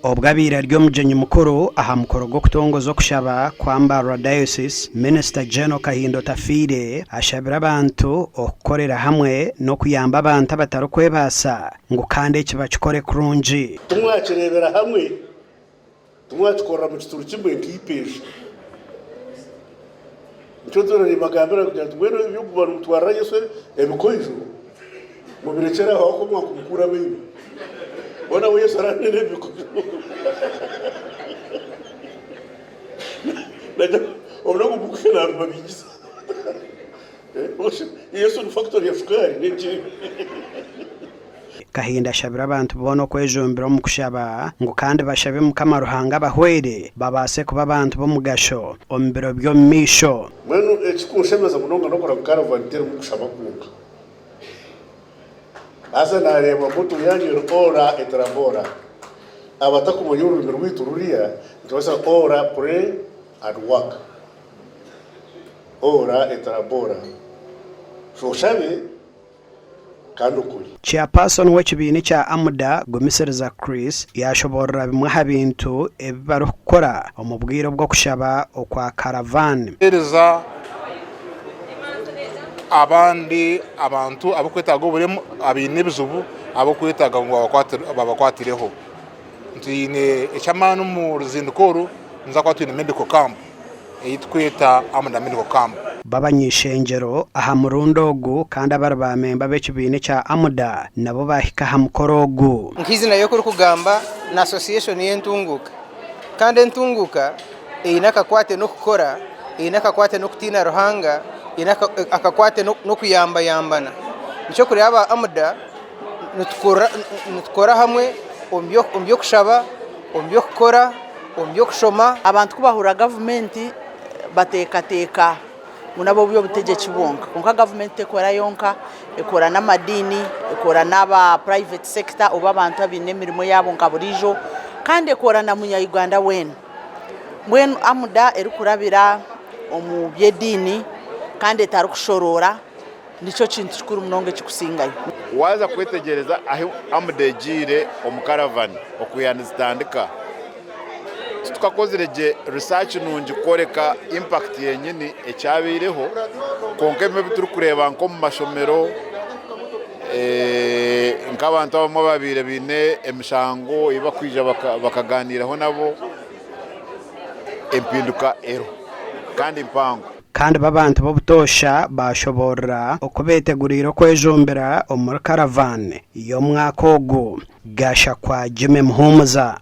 Obwo abaire ari omugyenyi mukuru aha mukoro gw'okutongoza okushaba kwa Mbarara Diocese, Minisita General Kahinda Otafiire ashabire abantu okukorera hamwe n'okuyamba abantu abatarikwebaasa ngu kandi eki bakikore kurungi. Timwakireebera hamwe, timwakikorera mu kituru kimwe nk'eipeesha. Nikyo ntuura nimbagambira kugira nti mbwenu eby'okuguma nimutwarira Yesu ebikoijo mubirekyere aho ahabw'okuba mwakumukuura amaino. Hoona we Yesu araanene ebikoijo. Obunaku bukuhika naabibabingisa. Yesu ni fakitori ya shukaari n'enki? Kahinda ashabire abantu boona okwejumbira omu kushaba ngu kandi bashabe Mukama Ruhanga abahwere babaase kuba abantu b'omugasho omu biro by'omu maisho. Mbwenu ekikunshemeza munonga n'okureba ngu karavani terimu kushaba kwonka. Haza naareeba moto yaanyu eri Ora et Labora. Abatakumanya orurimi rwaitu ruriya nikibaasa Ora, pray and work. Ora et Labora. Oshabe. kandi okore. Chairperson w'ekibiina ekya AMDA, Gumisiriza Chris, yaashoboorora bimwe aha bintu ebi barikukora omu bwire obw'okushaba okwa Caravan. Kuheereza abandi abantu abarikwetaaga oburemu abaine ebizibu abarikwetaaga ngu babakwatireho. Twine eky'amaani omu ruzinduko oru, nituza kuba twine medical camp ei turikweta Amuda Medical Camp. B'abany'ishengyero aha murundi ogu kandi abari ba memba b'ekibiina ekya Amuda nabo baahika aha mukoro ogu. Nk'eizina ryayo oku ririkugamba ni Association y'entunguuka. Kandi entunguuka eine akakwate n'okukora, eine akakwate n'okutiina Ruhanga, eine akakwate n'okuyambayambana. Nikyo orikureeba aba Amuda nitukora hamwe omu by'okushaba, omu by'okukora, omu by'okushoma. Abantu ku bahurira gavumenti bateekateeka ngu n'ab'eby'obutegyeki bonka kwonka gavumenti tekora yonka, ekora n'amadiini, ekora n'aba private sector oba abantu abaine emirimo yaabo nka buriijo kandi ekora na munya Uganda weena. Mbwenu AMUDA erikurabira omu by'ediini kandi etarikushoroora. Nikyo kintu kikuru munonga ekirikusingayo. Waaza kwetegyereza ahu Amuda egiire omu karavani okwiha nizitandika, titukakozire gye research nungi kworeka impact yenyini ekyabaireho kwonka ebimwe ebi turikureeba nk'omu mashomero, nk'abantu abamwe ababaire baine emishango ei barikwija bakaganiiraho nabo, empinduka eriho kandi mpango. Kandi b'abantu b'obutoosha baashoboorora oku beeteguriire okwejumbira omuri karavani y'omwaka ogu. Gashakwa Jimmy Muhumuza.